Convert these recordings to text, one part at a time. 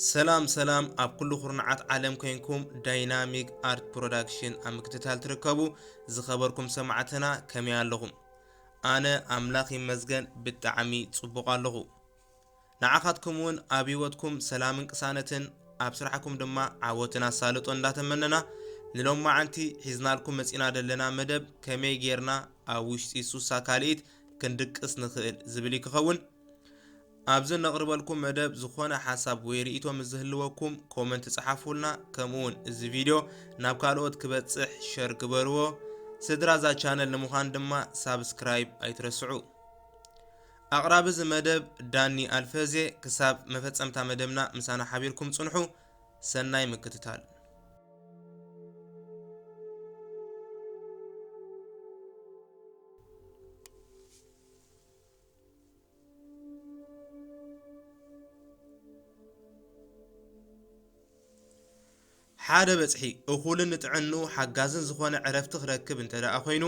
ሰላም ሰላም፣ ኣብ ኩሉ ኩርናዓት ዓለም ኮይንኩም ዳይናሚክ ኣርት ፕሮዳክሽን ኣብ ምክትታል ትርከቡ ዝኸበርኩም ሰማዕትና ከመይ ኣለኹም? ኣነ ኣምላኽ ይመስገን ብጣዕሚ ጽቡቕ ኣለኹ። ንዓኻትኩም እውን ኣብ ህይወትኩም ሰላምን ቅሳነትን ኣብ ስራሕኩም ድማ ዓወትን ኣሳልጦ እንዳተመነና፣ ንሎማዓንቲ ሒዝናልኩም መጺና ዘለና መደብ ከመይ ጌርና ኣብ ውሽጢ ሱሳ ካልኢት ክንድቅስ ንኽእል ዝብል እዩ ክኸውን። ኣብዚ ነቕርበልኩም መደብ ዝኾነ ሓሳብ ወይ ርእይቶ ምስ ዝህልወኩም ኮመንት ጸሓፉልና። ከምኡ እውን እዚ ቪድዮ ናብ ካልኦት ክበጽሕ ሸር ግበርዎ። ስድራ እዛ ቻነል ንምዃን ድማ ሳብስክራይብ ኣይትረስዑ። ኣቕራቢ እዚ መደብ ዳኒ ኣልፈዜ። ክሳብ መፈጸምታ መደብና ምሳና ሓቢርኩም ጽንሑ። ሰናይ ምክትታል። ሓደ በጽሒ እኹልን ንጥዕንኡ ሓጋዝን ዝኾነ ዕረፍቲ ክረክብ እንተ ደኣ ኮይኑ፣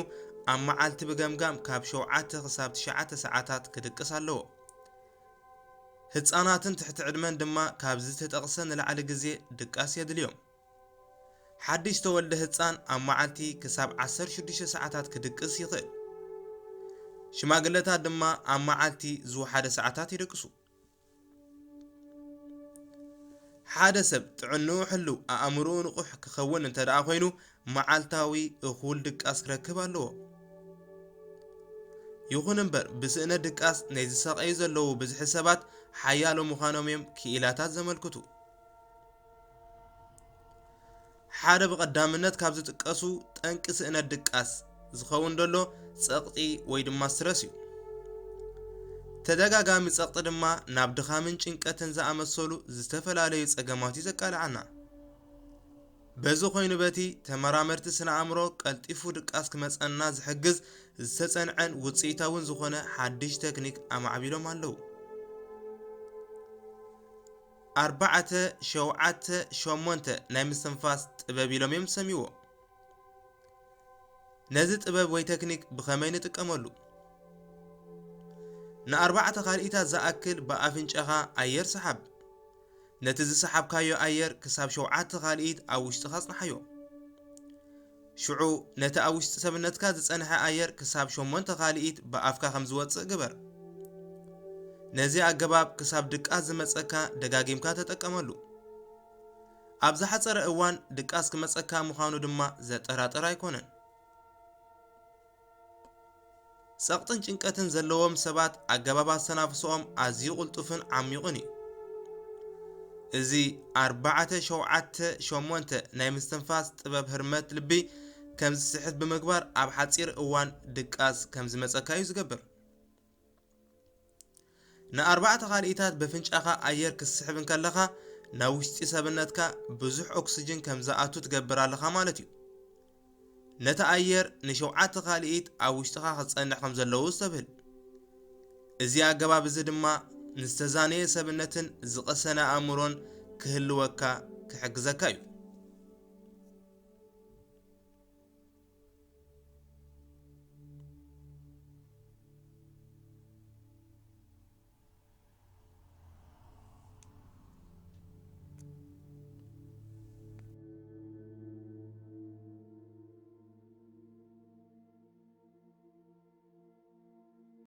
ኣብ መዓልቲ ብገምጋም ካብ ሸውዓተ ክሳብ ትሽዓተ ሰዓታት ክድቅስ ኣለዎ። ህጻናትን ትሕቲ ዕድመን ድማ ካብዚ ዝተጠቕሰ ንላዕሊ ግዜ ድቃስ የድልዮም። ሓድሽ ዝተወልደ ህጻን ኣብ መዓልቲ ክሳብ ዓሰርተ ሽዱሽተ ሰዓታት ክድቅስ ይኽእል። ሽማግለታት ድማ ኣብ መዓልቲ ዝወሓደ ሰዓታት ይድቅሱ። ሓደ ሰብ ጥዕንኡ ሕልው፣ ኣእምሮኡ ንቑሕ ክኸውን እንተ ደኣ ኮይኑ፣ መዓልታዊ እኹል ድቃስ ክረክብ ኣለዎ። ይኹን እምበር፣ ብስእነት ድቃስ ናይ ዝሳቐዩ ዘለዉ ብዝሒ ሰባት ሓያሎ ምዃኖም እዮም ክኢላታት ዘመልክቱ። ሓደ ብቐዳምነት ካብ ዝጥቀሱ ጠንቂ ስእነት ድቃስ ዝኸውን ዘሎ ጸቕጢ ወይ ድማ ስትረስ እዩ። ተደጋጋሚ ጸቕጢ ድማ ናብ ድኻምን ጭንቀትን ዝኣመሰሉ ዝተፈላለዩ ጸገማት እዩ ዘቃልዓና። በዚ ኮይኑ በቲ ተመራመርቲ ስነ ኣእምሮ ቀልጢፉ ድቃስ ክመጸና ዝሕግዝ ዝተጸንዐን ውጽኢታውን ዝኾነ ሓድሽ ተክኒክ ኣማዕቢሎም ኣለዉ። ኣርባዕተ፣ ሸውዓተ፣ ሸሞንተ ናይ ምስትንፋስ ጥበብ ኢሎም እዮም ዝሰምይዎ። ነዚ ጥበብ ወይ ተክኒክ ብኸመይ ንጥቀመሉ? ንኣርባዕተ ካልኢታት ዝኣክል ብኣፍንጫኻ ኣየር ሰሓብ። ነቲ ዝሰሓብካዮ ኣየር ክሳብ ሸውዓተ ካልኢት ኣብ ውሽጥኻ ኣጽንሓዮ። ሽዑ ነቲ ኣብ ውሽጢ ሰብነትካ ዝጸንሐ ኣየር ክሳብ ሸሞንተ ካልኢት ብኣፍካ ከም ዝወጽእ ግበር። ነዚ ኣገባብ ክሳብ ድቃስ ዝመጸካ ደጋጊምካ ተጠቀመሉ። ኣብ ዝሓጸረ እዋን ድቃስ ክመጸካ ምዃኑ ድማ ዘጠራጥር ኣይኮነን። ጸቕጥን ጭንቀትን ዘለዎም ሰባት ኣገባብ ኣስተናፍስኦም ኣዝዩ ቅልጡፍን ዓሚቑን እዩ። እዚ ኣርባዕተ ሸውዓተ ሸሞንተ ናይ ምስትንፋስ ጥበብ ህርመት ልቢ ከም ዝስሕት ብምግባር ኣብ ሓጺር እዋን ድቃስ ከም ዝመጸካ እዩ ዝገብር። ንኣርባዕተ ካልኢታት በፍንጫኻ ኣየር ክትስሕብ እንከለኻ ናብ ውሽጢ ሰብነትካ ብዙሕ ኦክስጅን ከም ዝኣቱ ትገብር ኣለኻ ማለት እዩ። ነቲ ኣየር ንሸውዓተ ካልኢት ኣብ ውሽጥኻ ክጸንሕ ከም ዘለዎ ዝተብህል። እዚ ኣገባብ እዚ ድማ ንዝተዛነየ ሰብነትን ዝቐሰነ ኣእምሮን ክህልወካ ክሕግዘካ እዩ።